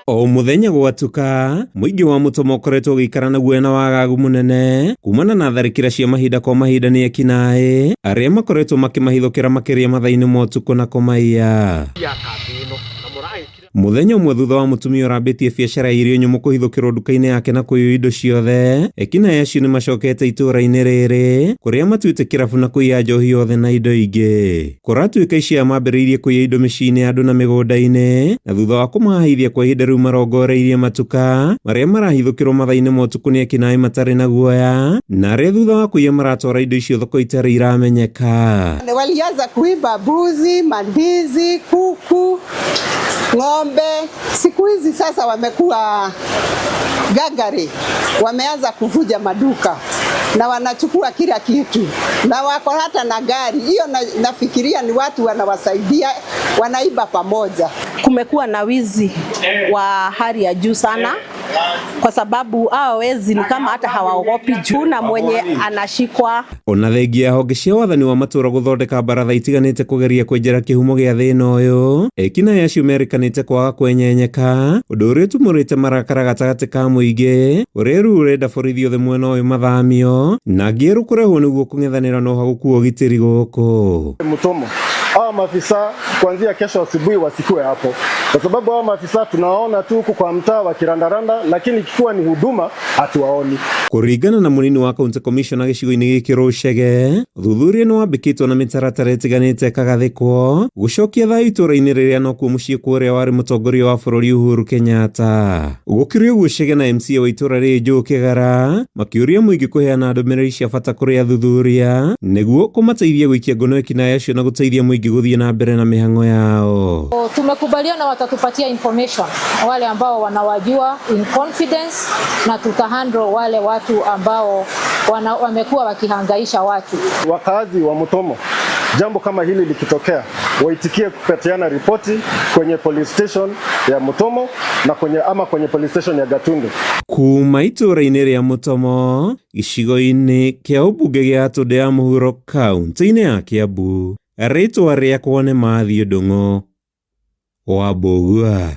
O mũthenya gwatuka, mũingĩ wa Mũtomo ũkoretwo ũgĩikara na guoya na wagagu mũnene kumana na tharĩkĩra cia mahinda kwa mahinda nĩ ekinaĩ arĩa makoretwo makĩmahithũkĩra makĩria mathaa-inĩ ma ũtukũ na kũmaiya. Mũthenya ũmwe thutha wa mũtumia ũrambĩtie biacara ya irio nyũmũ kũhithũkĩrwo nduka-inĩ yake na kũiywo indo ciothe, ekinaĩ acio nĩ macokete itũũra-inĩ rĩrĩ kũrĩa matuĩte kĩrabu na kũiya njohi yothe na indo ingĩ. Kũratuĩka ici aya mambĩrĩirie kũiya indo mĩciĩ-inĩ ya andũ na mĩgũnda-inĩ, na thutha wa kũmahaithia kwa ihinda rĩu marongoreirie matuka marĩa marahithũkĩrwo mathaa-inĩ ma ũtukũ nĩ ekinaĩ matarĩ na guoya, na arĩa thutha wa kũiya maratwara indo icio thoko itarĩ iramenyeka. Walianza kuiba mbuzi, mandizi, kuku, ng'ombe. Siku hizi sasa wamekuwa gangari, wameanza kuvuja maduka na wanachukua kila kitu na wako hata na gari hiyo. Nafikiria ni watu wanawasaidia, wanaiba pamoja. Kumekuwa na wizi wa hali ya juu sana, kwa sababu hao wezi ni kama hata hawaogopi juu na mwenye anashikwa. Ona thengia ya honge cia wathani wa matũra gũthondeka baratha itiganĩte kũgeria kwenjera kĩhumo gĩa thĩna ũyũ, ekinaĩ acio merĩkanĩte kwaga kwenyenyeka, ũndũ ũrĩa ũtumũrĩte marakara gatagatĩ ka mũingĩ ũrĩa rĩu ũrenda borithi othe mwena ũyũ mathamio na angĩ erũ kũrehwo nĩguo kũng'ethanĩra na ũhagũku wa ũgitĩri gũkũ. Mutomo, hawa maafisa kuanzia kesho asubuhi wasikue hapo, kwa sababu hawa maafisa tunawaona tu huku kwa mtaa wakirandaranda, lakini ikiwa ni huduma hatuwaoni. Kũringana na mũnini wa county commissioner gĩcigo-inĩ gĩkĩ Rũcege, ũthuthuria nĩ wambĩkĩtwo na mĩtaratara ĩtiganĩte ĩkagathĩkwo gũcokia thayũ itũũra-inĩ rĩrĩa nokuo mũciĩ kwa ũrĩa warĩ mũtongoria wa bũrũri Uhuru Kenyatta. Gũkĩrĩ ũguo, Chege na MCA wa itũũra rĩrĩ Joe Kĩgara makĩũria mũingĩ kũheana ndũmĩrĩri cia bata kũrĩ athuthuria nĩguo kũmateithia gũikia ngono ekinaĩ acio na gũteithia mũingĩ gũthiĩ na mbere na mĩhang'o yao. Tumekubaliana watatupatia information wale ambao wanawajua in confidence, na tutahandle wale watu ambao wamekuwa wakihangaisha watu. Wakazi wa Mutomo, jambo kama hili likitokea, waitikie kupatiana ripoti kwenye police station ya Mutomo na kwenye ama kwenye police station ya Gatundu. Kuma itũũra-inĩ rĩa Mũtomo gĩcigo-inĩ kĩa ũmbunge gĩa Gatũndũ ya mũhuro kaunti-inĩ ya Kiambu, rĩtwa rĩakwa nĩ Matthew Ndung'u wa Mbũgua.